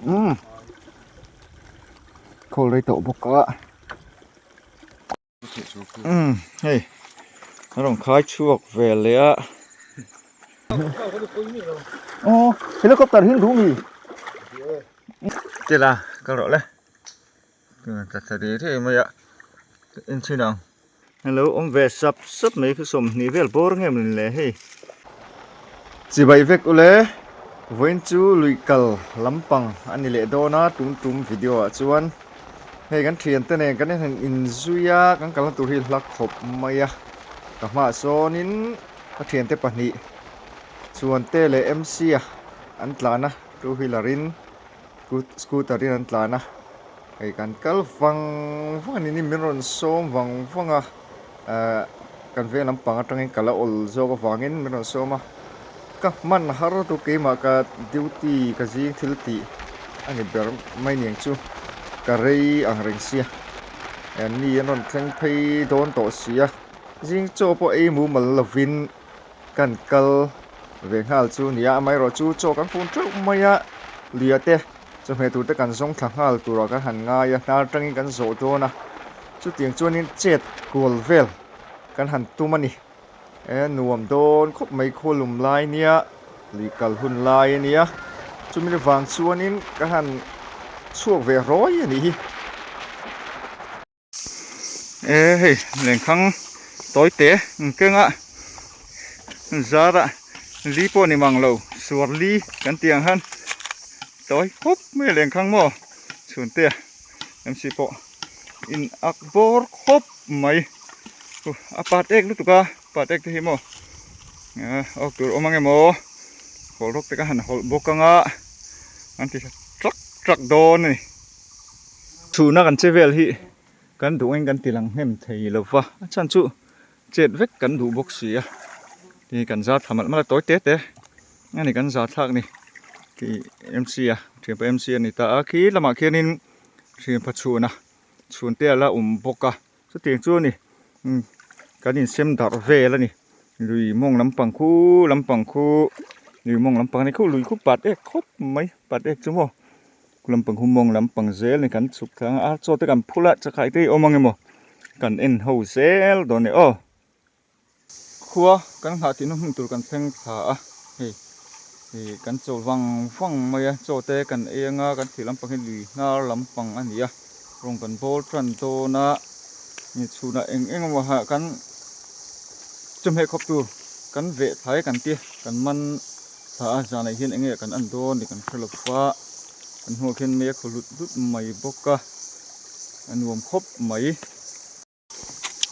Umm khawl rei tawh bawk a umm hei a rawn khai chhuak ve leh a aw helicopter hi an duh mi tila kal rawh le tla thla rih rih mai a enchhin ang. Hello awm ve sap sap mai khu 20 vel bawr nge mawni le hei. Chibai vek ule vawiin chu lui kal lampang a ni leh dawn a tum tum video ah chuan hei kan thian te nen kan inhan inzui a kan kalna tur hi hla khawp mai a ka hmaah sawnin ka thiante pahnih Chhuante leh MC a an tlan a two wheeler in scooter in an tlan a hei kan kal vang vang a ni ni min rawn sawm vang vang a ahh kan veng lampang atangin ka la awl zawk avangin min rawn sawm a ka hman har tu keimah ka duty ka zing thil tih a ni ber mai niang chu ka rei ang reng sia an ni an rawn thleng phei dawn tawh si a zing chaw pawh ei mumal lovin Kan kal ve nghal chu nia, amaherawhchu chaw kan fun teuh mai a, lia te chawhmeh tur te kan zawng thla nghal turah kan han ngai a, hnar atangin kan zawh dawn a, chutiang chuanin chet kual vel kan han tum a ni. E nuam dawn khawp mai khualum lai nia, lui kal hun lai a nia, chumi vang chuanin ka han chhuak ve rawi a nih hi. E hei lenkhang tawi te ang keng a zar ah li pawh ni mang lo suar li kan tih ang khan tawi khawp mai a lenkhang maw chhunte a MC pawh in ak bawr khawp mai a pat ek lutuk a pat ek te hi maw awk tur awm ang emaw hawlh rawk te ka han hawlh bawk ang a an ti tha trak trak dawn a ni. Chhuna kan che vel hi kan duh angin kan ti lang hnem thei lo va, a chhan chu chet vek kan duh bawk si a, ti kan zar thla malh malh a tawi te te a ni kan zar thlak ni khi MC a thianpa MC a ni ta a khi lamah khianin thianpa chhuna chhun te a la awm bawk a chutiang chu a ni kan insem darh vel a ni lui mawng lampang khu lampang khu lui mawng lampang a ni khu lui khu pat ek khawp mai pat ek chu maw. Lampang hu mawng lampang zel ni kan chhuk thlang a chaw te kan phul a chakai te hi awm ang emaw kan en ho zel dawn e aw. Khua kan nghah tihna hmun tur kan thleng thla a hei ih kan chaw vang vang mai a chaw te kan ei anga kan thih lampang hi lui hnar lampang a ni a rawng kan bawl tan dawn a ni chhunah eng eng emaw ha kan chawhmeh khawp tur kan veh thlai kan ti kan man. Thla a zanah hian enge kan en dawn tih kan hre lo va, kan hnuah khian mei a khaw hlut hlut mai bawk a, a nuam khawp mai.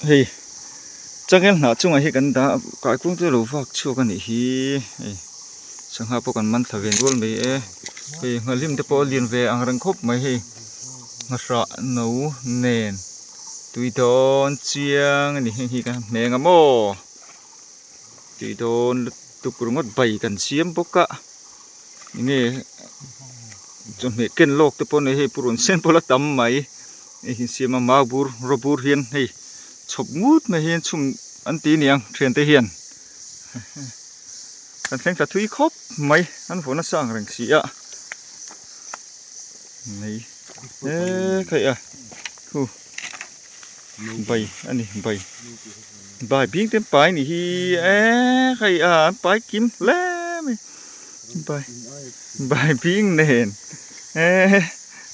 Hei changel hnah chungah hi kan dah kaikung chu a lo vak chhuak a nih hi, hei sangha pawh kan man thla ve nual mai e, hei nghalim te pawh a lian ve ang reng khawp mai hei nghahrah no nen tui dawn chiang a ni heng hi kan hmeng a maw. Tih dawn lutuk ringawt bai kan siam bawk a enge chawhmeh ken lawk te pawh a nei hei purun sen pawh la tam mai hei hi siam a mau bur raw bur hian hei chhawp ngut mai hian chhum an ti aniang thian te hian kan thleng thla thui khawp mai an vawn nasa ang reng si a nei mek hei a hu bai a ni bai. Bai bing te pai ni hi e hei a an pai kim hle mai bai bai bing nen e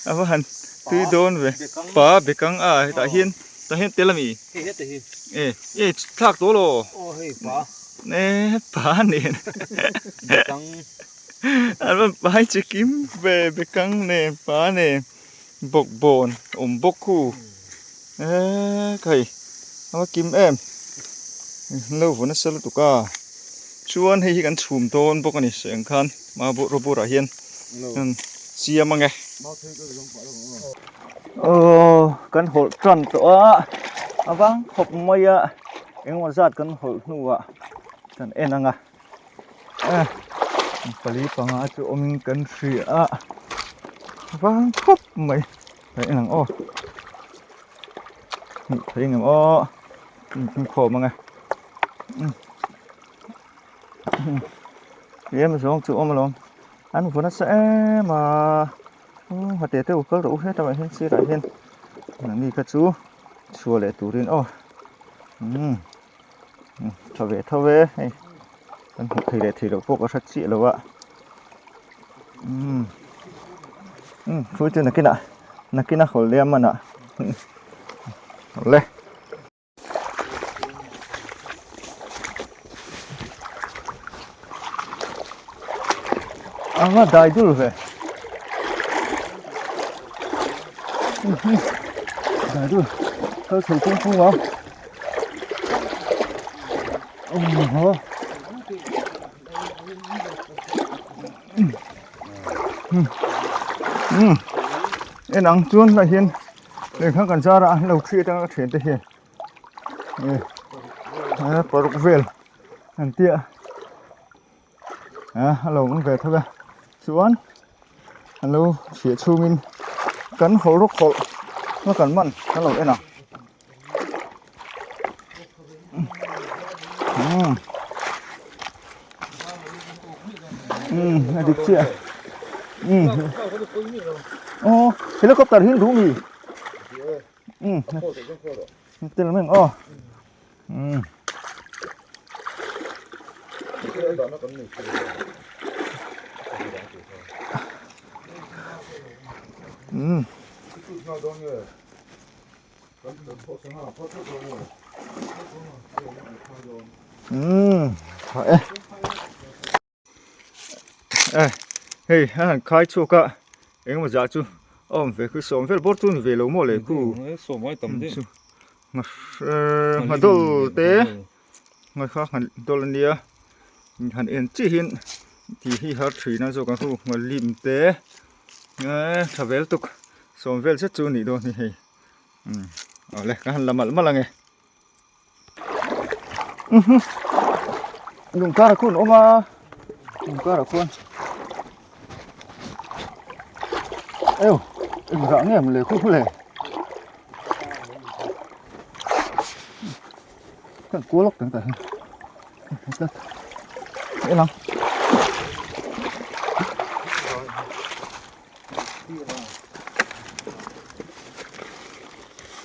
a va han tui dawn ve pa bekang a hetah hian tah hian tel ami e e thlak tawh lo e pa nen an va pai chi kim ve bekang nen pa nen. Bawkbawn awm bawk khu eee khai a va kim em lo vaw nasa lutuk a chuan hei hi kan chhum dawn bawk a ni sawi ang khan mau rawbur ah hian an siam ang e aw kan hawlh tan tawh a a vang khawp mai a engemaw zat kan hawlh hnuah kan en ang a. Pali panga chu awmin kan hria a vang khawp mai hei en ang aw hmuh theih engem aw inkhawm ang e tlem zawng chu awm alawm an vaw nasa em a. Ngate te u kal rawh u hetah hian sirah hian nangni kha chu chhuah leh turin aw umm tha ve tho e hei kan hmuh theih leh theih loh pawh ka hre chiah lo a umm umm hrui chu nakinah nakinah hawl leh a manah awle. Anga dai dul ve. Dai dul. Kal chho chung chung a. Ho. En ang chuan lah hian lehkha kan zar a an lo thli atanga ka thian te hian eh paruk vel an tia a a lo awm ve tho a chuan an lo chhiah chhungin kan hawlh rawk hawlh a kan man kan lo en ang. A dik chiah aw helicopter hi duh mi tel mai ang aw Umm tha e eh hei a han khai chhuak a engemaw zah chu a awm ve khu sawm vel bawr chu a ni ve lo maw le khu ngha dawl te ngha kha ngha dawl a nia han en chiah hian tih hi har thin a zawk ang khu ngha lim te eh tha vel tuk sawm vel zet chu a nih dawn hi hei. Umm awle ka han la malh malh ange lung karah khuan a awm a lung karah khuan eu eng rah nge maw le khu khu le kan kual lawk tang tah hian en ang.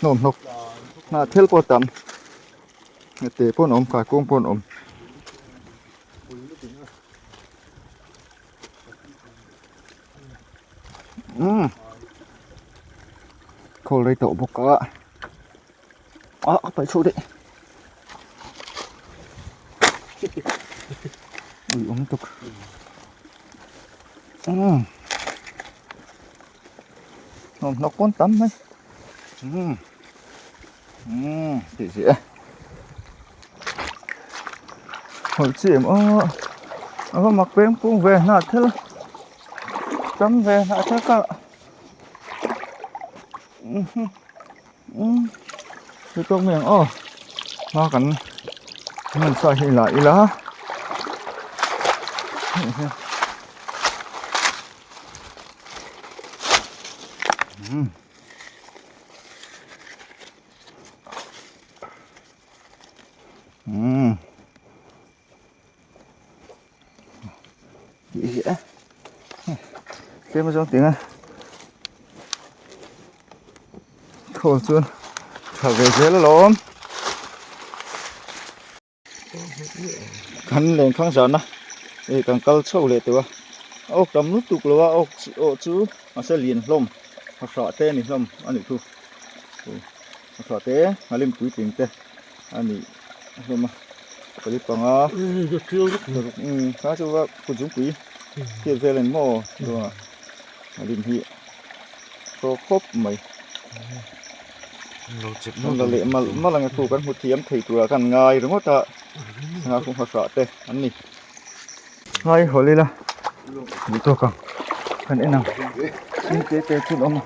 Hnawm hlawk hnah thil pawh a tam te pawh an awm kaikung pawh an awm umm khawl rei tawh bawk a ah a paih chhuak daih ui awm tuk. Umm hnawm hnawk pawn tam mai umm umm tih zia e hawlh chi em aw a va mak peng pung ve hnah thil tam ve hnah thil ka umm chu tawk mai ang aw hma kan hman sa hi la ila umm tih hi a tlem azawng tiang a khawl chuan tha ve zel alawm kan lenkhang zahna eh kan kal chho leh tawh a awk tam lutuk lo a awk awh chu mahse lian hlawm a hrah te a ni hlawm a nih thu a hrah te a lim puitling te a ni hlawm a. Pali panga umm kha chu va kut zungpui hriat vel a ni maw chuan a lim hi thaw khawp mai an la leh malh malh ang a khu kan hmu thiam thei turah khan ngai ringawt a sangha kawng hah hrah te an ni ngai hawl ila duh tawk ang kan en ang sin te te chu an awm a.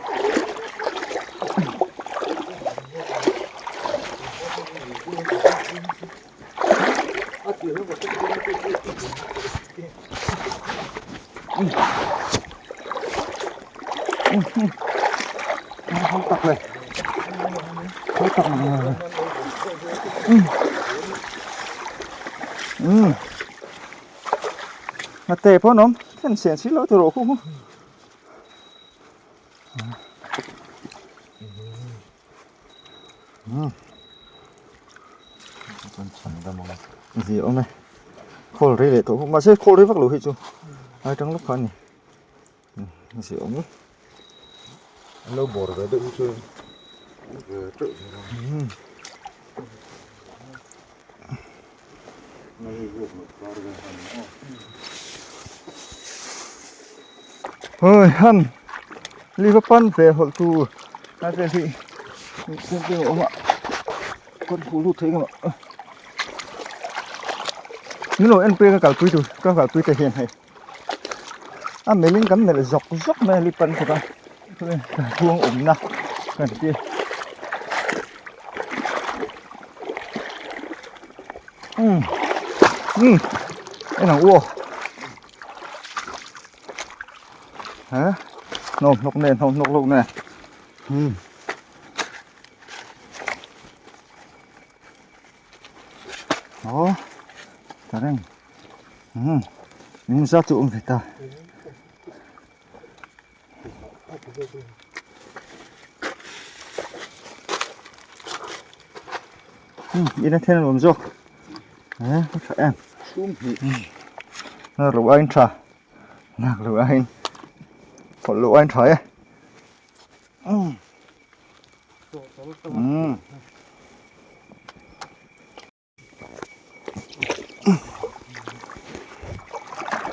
Ngate pawh an awm then sen si lo tawh rawh khu. Zia awm e khawl rei leh tawh bawk mahse khawl rei vak lo hi chu ai tang lawk kha a ni zia awm e. An lo bawr ve deuh hi chu ve teuh mai a. Hoi han li va pan ve hawlh tu a vel hi tlem tlem a awm a kan hmuh lut theih ngam a min lo en pui a ka kalpui tur ka kalpui te hian hei a melh in kan melh zawk zawk mai a li pan khawp a khuang awmna kan ti. Um um en ang u aw hả nộp nộp nè nộp nộp nộp nè um đó ta reng um nhưng ra tụ phải ta Ina then an awm zawk eh a tha em nak loh aiin tha nak loh aiin phawlh loh aiin tha e umm.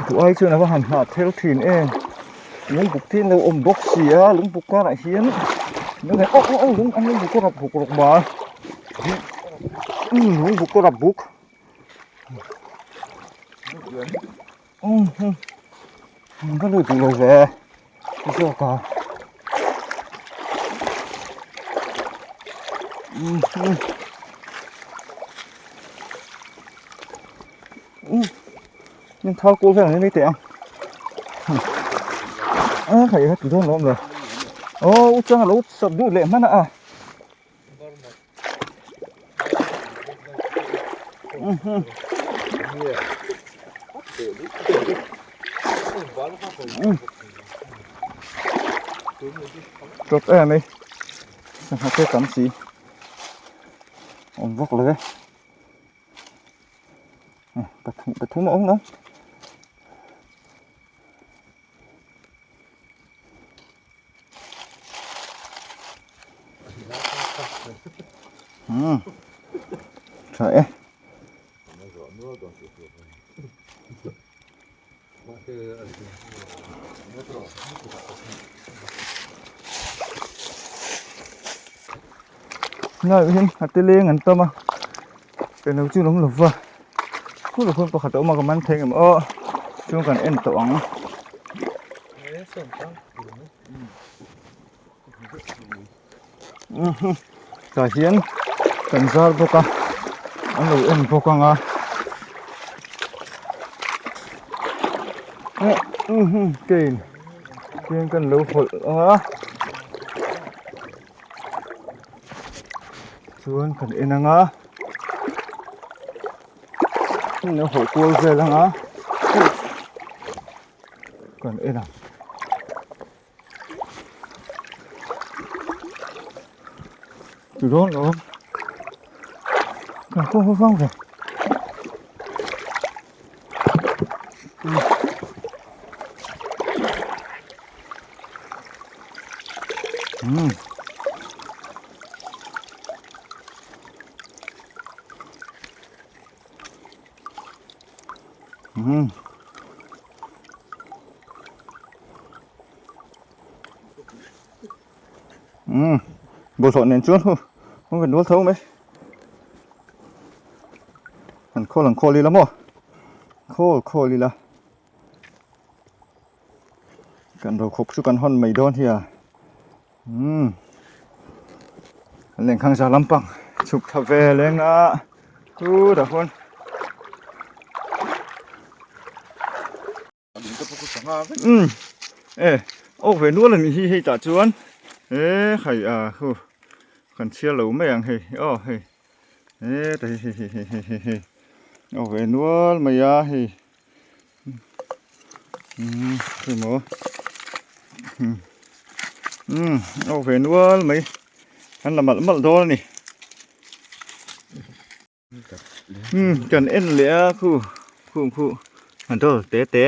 Duh ai chuan a va han hnah thel thin em lungbuk te an lo awm bawk si a lungbuk karah hian aw aw aw lung lungbuk a rap buk rawk ma umm lungbuk a rap buk umm ka lut duh lo ve zawk a umm umm nhưng thao cô cái này tệ à phải hết từ đó rồi ô cho nó sập đuôi lệ mất à Drop em ấy Sangha te tam si Awm vak lo e Pathum pathum a awm lo Hmm. Tha e. Nai hian a te leng an tam a eng lo chu an awm lo va khu lo khuan pakhat a awm a ka man thei ngem aw chuan kan en tawh ang. Tah hian kan zar bawk a an lo en bawk ang a kein kein kan lo hawlh ang a chuan kan en ang a an lo hawlh kual vel ang a kan en ang. Từ đó nó càng không có văng rồi. Ừ. Ừ. Umm bawlhhlawh nen chuan hu hung kan nual tho mai an khawl an khawl ila maw khawl khawl ila kan ro khawp chu kan hawn mai dawn hi a umm lenkhang za lampang chhuk thla ve leng a chu dah huan. Umm e awk ve nual a nih hi hei tah chuan e khai a hu kan chhiar lo mai ang hei aw hei e ta hi hei hei hei hei hei hei awk ve nual mai a hei umm hei maw umm. Umm awk ve nual mai kan la malh malh dawn a ni. Umm kan en leh a khu khu khu a dawl te te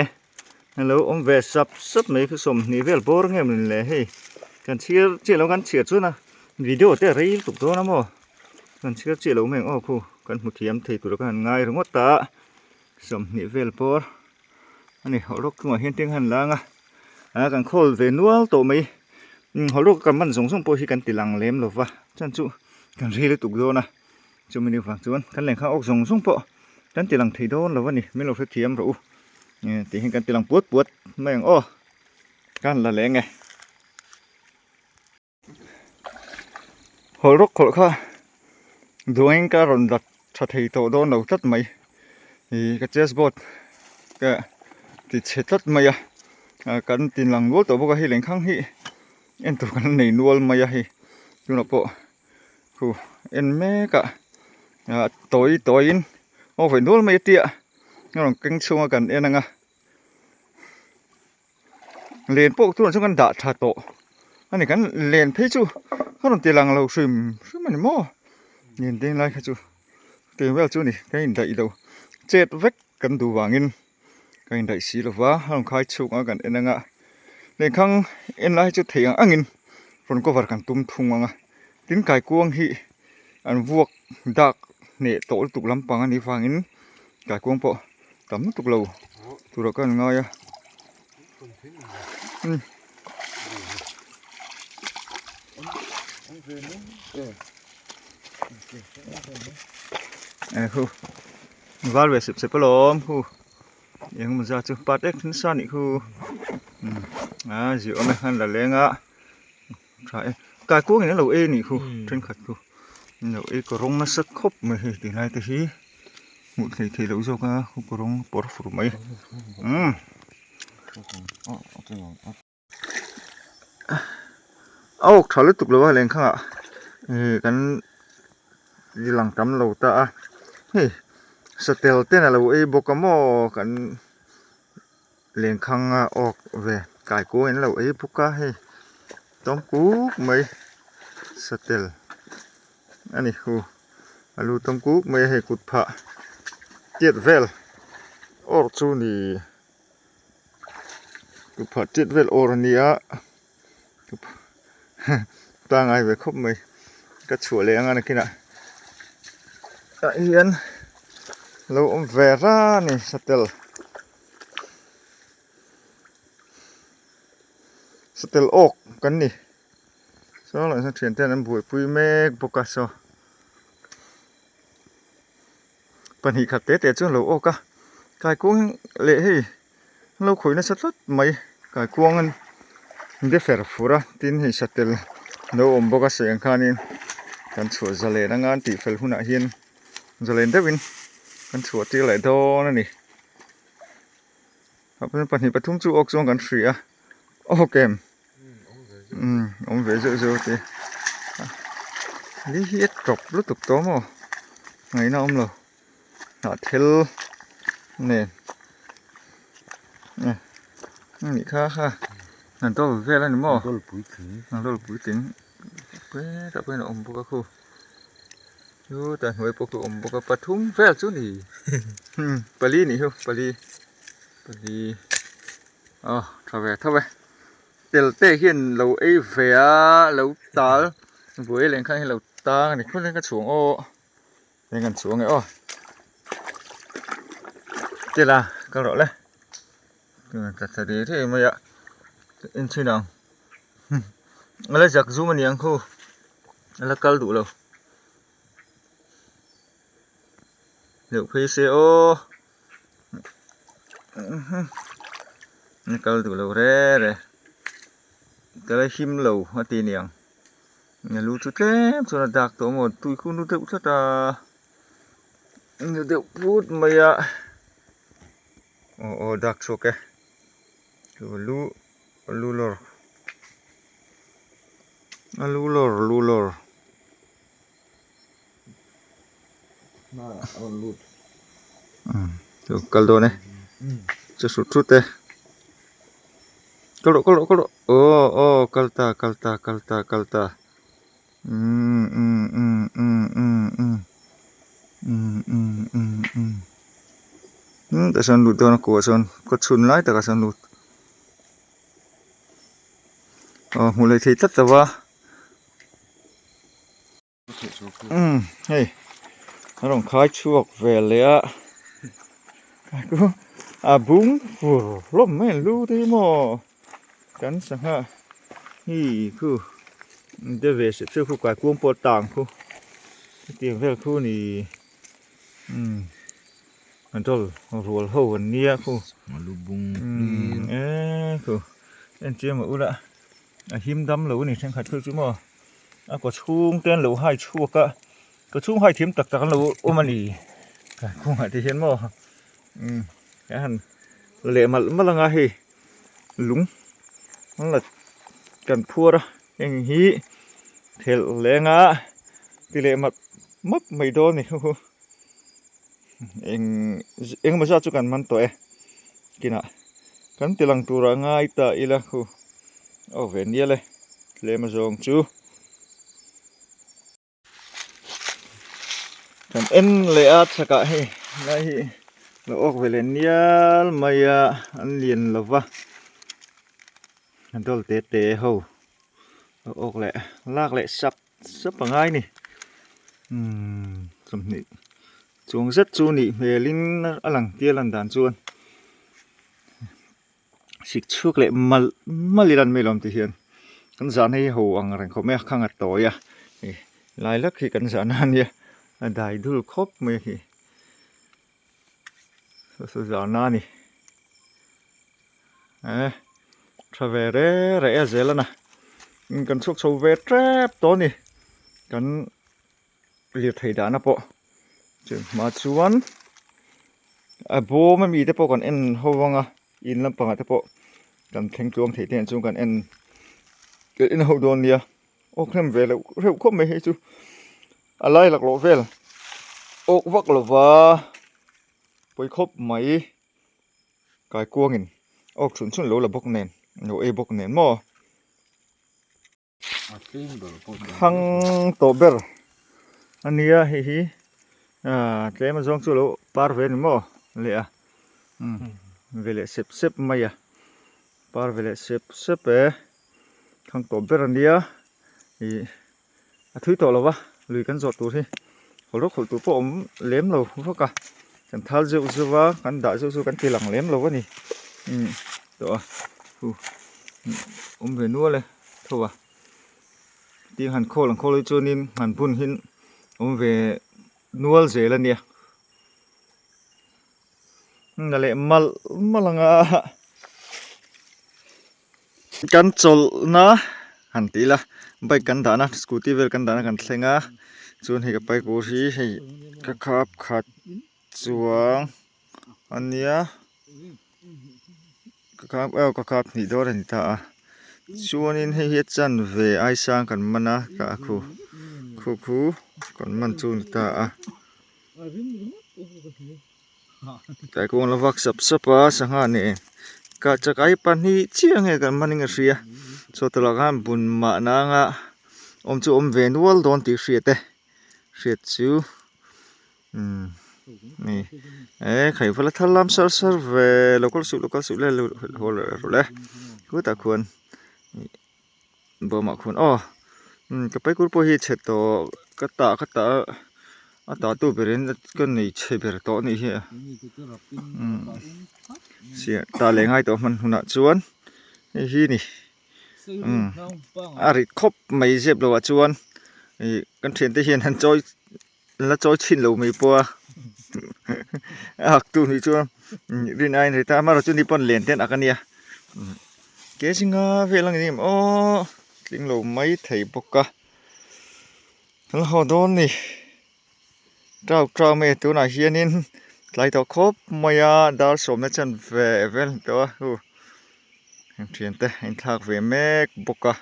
a lo awm ve sap sap mai khu sawmhnih vel bawr nge maw ni le hei kan chhiar chiah lo kan chhiar chuan a video te a rei lutuk dawn a maw kan chhiar chiah lo mai ang aw khu kan hmu thiam thei tur ka han ngai ringawt a sawmhnih vel bawr a ni hawlhrawk chungah hian teng han lang a ah kan khawl ve nual tawh mai umm hawlhrawk kan man zawng zawng pawh hi kan ti lang lem lo va chuan chu kan rei lutuk dawn a chumi ni vang chuan kan lengkha awk zawng zawng pawh kan ti lang thei dawn lo a ni min lo hrethiam rawh u eh tih hian kan ti lang puat puat mai ang aw kan la leng e. Hawlh rawk khawlh kha duangin ka rawn lat tha thei tawh dawn lo tlat mai ih ka chess board ka ti chhe tlat mai a ah kan tin lang nual tawh bawk a hei lenkhang hi en tur kan nei nual mai a hei tunah pawh khu en mek a ah tawi tawiin aw vawi nual mai a tia a rawn keng chhung a kan en ang a. Len pawh tunah chuan kan dah tha tawh a ni kan len phei chu ka rawn ti lang lo hrim hrim a ni maw len deng lai kha chu teng vel chu a ni ka indaih lo chet vek kan duh vangin ka indaih si lo va a rawn khai chhuk a kan en anga lenkhang en lai chu theih ang angin rawn cover kan tum thung ang a tin kaikuang hi an vuak dak hneh tawh lutuk lampang a nih vangin kaikuang pawh. Tam lutuk lo turah ka han ngai a eh khu var ve sep sep alawm khu eng emaw zat chu part ek nasa anih khu a zir awm e an la leng a tha e kaikuang in a lo ei anih khu thenkhat khu an lo ei ka rawng nasa khawp mai hei ti lai te hi. Hmuh thei thei loh zawk a khaw rawng pawr fur mai umm a awk tha lutuk lo a lengkhang ah ih kan lang tam lo ta a hei satel ten a lo ei bawk a maw kan lengkhang a awk ve kaikuang in a lo ei bawk a hei tawm kuk mai satel a ni hu. A lu tam kuk mai a hei kut phah tiat vel awr chu ni kut phah tiat vel awr a ni a pangai ve khawp mai ka chhuah leh anga nakinah tah hian lo awm ve ran a ni satel satel awk kan ni. Saw lah hian thian ten an buaipui mek bawk a saw pahnih khat te te chu an lo awk a kaikuang leh hei an lo khawih nasa tlat mai kaikuang an de fer fur a tin hei satel lo awm bawk a sawi ang khanin kan chhuah zalen anga an tih fel hunah hian zalen deuhin kan chhuah tir leh dawn a ni pahnih pathum chu awk chuan kan hria a awk em. Umm awm ve zeuh zeuh te li hi a tawp lutuk tawh maw ngaihna awm lo hnah thel nen eh anih kha kha a dawl vel a ni maw a dawl puitling hetah pawh hian a awm bawk a khu chutah hnuai pawh khu a awm bawk a pathum vel chu ni pali nih hi pali pali. Aw tha ve tho e tel te hian lo ei ve a lo tal buai leh khan hi lo tang a ni khawlai in ka chhuang aw eng an chhuang e aw tela kal rawh le tla thla rih rih mai a en chhin ang a la zak zum a ni ang khu a la kal duh lo hleuh phei se aw. Ni kal duh lo re re ka la him lo a ti niang a lu chu tlem chuan a dak tawh maw tui khu nu deuh tlat a nu deuh put mai a aw aw dak chhuak e chu lu lu lawr a lu lawr lu lawr. Kal dawn e chu hrut hrut e. Kal rawh kal rawh kal rawh aw aw kal ta kal ta kal ta kal ta umm umm umm umm umm umm umm umm umm umm umm tah sawn lut dawn a kua sawn kaw chhun lai takah sawn lut aw hmuh leh thei tlat lo va. Umm hei a rawn khai chhuak ve leh a a bung fur hlawm mai an lu te hi maw kan sangha hi khu de ve sep sep khu kai kuang pawh a tang khu hetiang vel khu ni umm a dawl rual ho an nia khu umm e khu entir mah ula. A him dam lo a ni thenkhat phei chu maw a kaw chhung te an lo hai chhuak a kaw chhung hai thiam tak tak an lo awm a ni kai kawngah te hian maw umm a han leh malh malh anga hei lung an la kan phuar a heng hi thelh leng a ti leh map map mai dawn a ni hu eng engemaw zat chu kan man tawh e kinah kan ti lang turah ngai ta ila khu aw ve nial e tlem azawng chu kan en leh a chhakah hei lai hi lo awk ve leh nial mai a an lian lo va a dawl te te ho lo awk leh lak leh sap sap a ngai a ni umm chawhmeh chuang zet chu nih hmelin a lang tia lan dan chuan sik chhuak leh malh malh ila an mai lo ang tih hian kan zahna hi ho ang reng khawp mai a khang a tawi a hei lai lak hi kan zahna a nia a dai dul khawp mai a hi saw saw zahna a ni eh tha ve re re a zel a na kan chhuak chho ve tep tawh a ni kan. Lirthei dahna pawh chu hma chuan a bawm ami te pawh kan en ho vang a in lampangah te pawh kan thleng tluang thei te ang chu kan en kan en ho dawn nia awk hnem ve loh reuh khawp mai hei chu a lai laklawh vel awk vak lova pawi khawp mai kaikuangin awk chhun chhun lo la bawk nen lo ei bawk nen maw. Thlang tawh ber a nia hei hi ah tlem a zawng chu lo par ve a ni maw leh a umm ve leh sep sep mai a par ve leh sep sep e thlang tawh ber a nia ih a thui tawh lo va lui kan zawh tur hi hawlh rawk hawlh tur pawh a awm lem lo vak a kan thal zeuh zeuh a kan dah zeuh zeuh kan ti lang lem lo a ni umm tawh a hu awm ve nual e tho a tin han khawl ang khawl hi chuanin han bun hi awm ve nual zel a nia na leh malh malh ang a kan chawlhna han tih ila bike kan dahna scooty vel kan dahna kan thleng a chuan hei ka bike bur hi hei ka khap khat chuang a nia ka khap aw ka khap hnih dawn a ni ta a chuanin hei hi a chanve aisang kan man a ka a khu khu khu kan man chu a ni ta a. Tlai kawng la vak sap sap a sangha nen kah chak ai pahnih chiah nge kan hman in ka hria chaw tawlh ah khan bun mah nang a awm chu awm ve nual dawn tih hriat e hriat chu umm ni e khaih vala thar lam sar sar ve lo kal suh lo kal suh le haw leh rawh le khutah khuan bawmah khuan aw umm ka paikur pawh hi chhe tawh ka tah ka tah a a tah tu berin ka nei chhe ber tawh a nih hi a umm sia tah leh ngai tawh hman hunah chuan hei hi ni umm a rit khawp mai zep loh ah chuan ih kan thiante hian han chawi an la chawi chhin lo mai pawh a a hak tu nih chuan rin aiin ri ta amaherawhchu ni pawn len ten ak a nia ke zinga vel ang em aw tling lo mai thei bawk a kan la haw dawn ni tau tau mai a tunah hianin tlai tawh khawp mai a dar sawmna chan ve vel a ni tawh a hu thiante a inthlak ve mek bawk a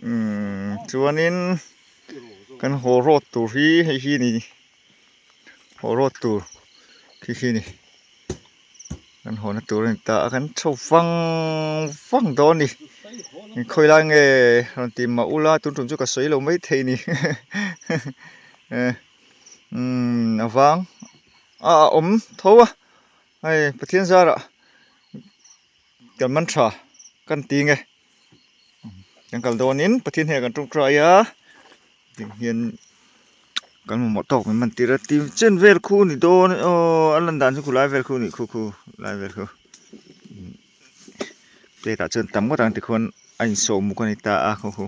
umm chuanin. Kan haw rawt tur hi hei hi ni haw rawt tur khi khi ni Kan hawna tur a ni ta a, kan chho vang vang dawn a ni. Khawi lai nge rawn ti mah ula tun tum chu ka sawi lo mai thei a ni. Umm a vang a a awm tho a, hei Pathian zarah kan man tha kan ti nge. Kan kal dawnin Pathian hian kan tawngtai a, tiang hian kan mamawh tawk min man tir a, ti chen vel khu ni dawn aw a lan dan chu khulai vel khu a nih khu khu lai vel khu plate ah chuan tam ngawt ang tikhuan a insawh muk a ni ta a khu khu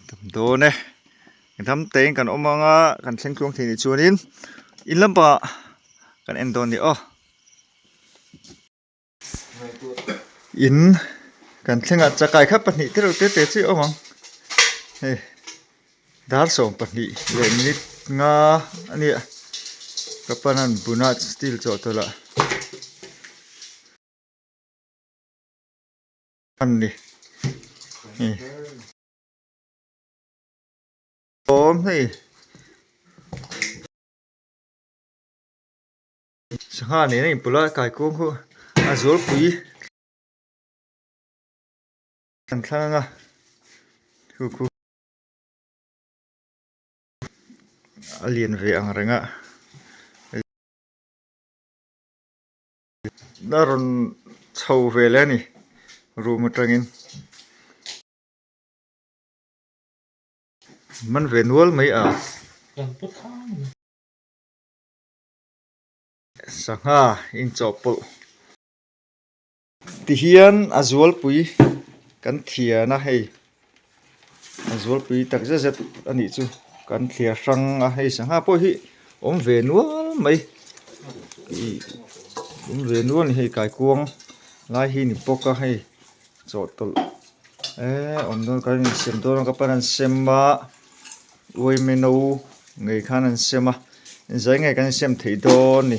tam dawn e dam tein kan awm ang a kan thleng tluang thei nih chuanin in lampangah kan en dawn a ni aw. In kan thlengah chakai kha pahnih te reuh te te chiah a awm ang hei dar 12 leh minute nga a nia ka pan an buna steel chawhtawlh ah a ni hei. Awm hei. Sangha nen a inpawlh a kaikuang khu a zualpui an thlang anga khu khu a lian ve ang reng a a rawn chho ve leh a ni room atangin. Man ve nual mai a. Sangha inchawhpawlh tihian a zualpui kan thian a hei a zualpui tak zet zet a nih chu kan thliar hrang a hei sangha pawh hi awm ve nual mai ih awm ve nual a ni hei kaikuang lai hi ni bawk a hei chawhtawlh eee awm dawn kan insem dawn a ka pan an sem a. Uaimeno ngei khan an sem a, zai ngei kan sem thei dawn ni.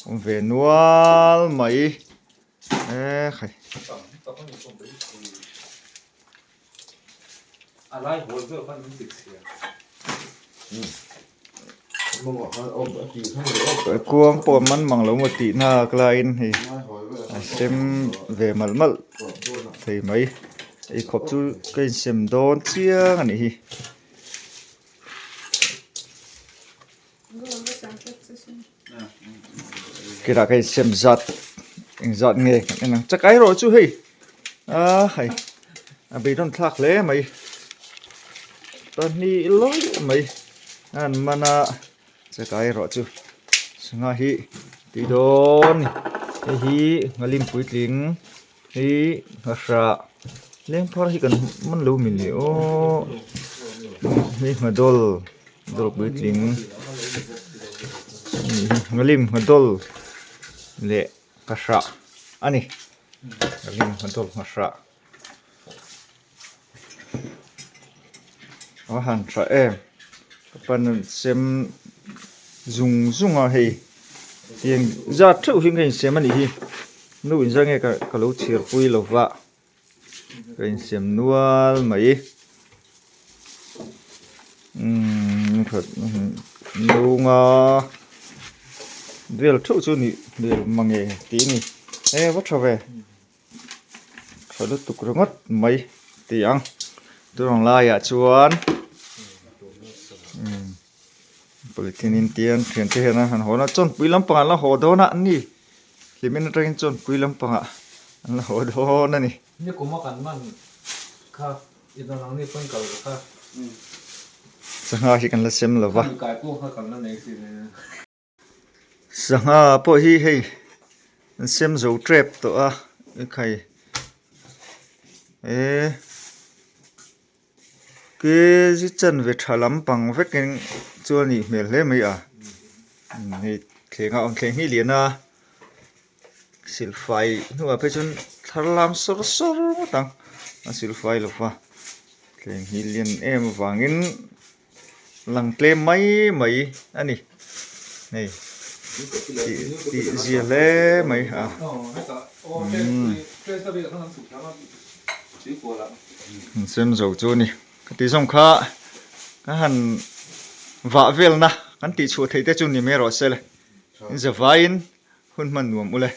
Awm ve nual mai e khai. Kuang pawh a man mang lo maw tih nak laiin hei a sem ve malh malh thei mai. Eikhawp chu ka insem dawn chiang a nih hi. Kira ka insem zat engzat nge kan en ang chakai erawh chu hei ah hei a beidawn thlak hle mai pahnih lawih mai a han man a chakai erawh chu sangha hi tui dawn a ni hei hi nghalim puitling. Hei nghahrah lengphar hi kan man lo mi le aw hei nghadawl dawl puitling nghalim nghadawl leh nghahrah a ni nghalim nghadawl nghahrah a han tha em ka pan an sem zung zung a hei tiang zat theuh hi ka insem a nih hi nu inzar nge ka lo chhiar pui lo va ka insem nual mai umm nunga vel theuh chu nih hmel mange tih a ni e va tha ve. Tha lutuk ringawt mai ti ang tunang laiah chuan umm polythene in tian thian te hian an han hawn a chawnpui lampangah an la haw dawn a an ni hlimin atangin chawnpui lampangah an la haw dawn a ni. Nikum a kan man kha i dawn ang ni pawn kal kha. Sangha hi kan la sem lo va. Sangha pawh hi hei an sem zo tep tawh a ekhai eee kg chanve tha lampang vekin chu a nih hmel hle mai a hei thleng a awm thleng hi lian a silfai hnuah phei chuan thar lam sawr sawr ngawt ang a silfai lo va thleng hi lian em avangin. Lang tlem mai mai a ni hei tih tih zia hle mai a umm an sem zo chu a ni ka tih zawng kha ka han vah velna kan tih chhuah theih te chu ni mai rawh se le in zavaiin. Hun hman nuam ule.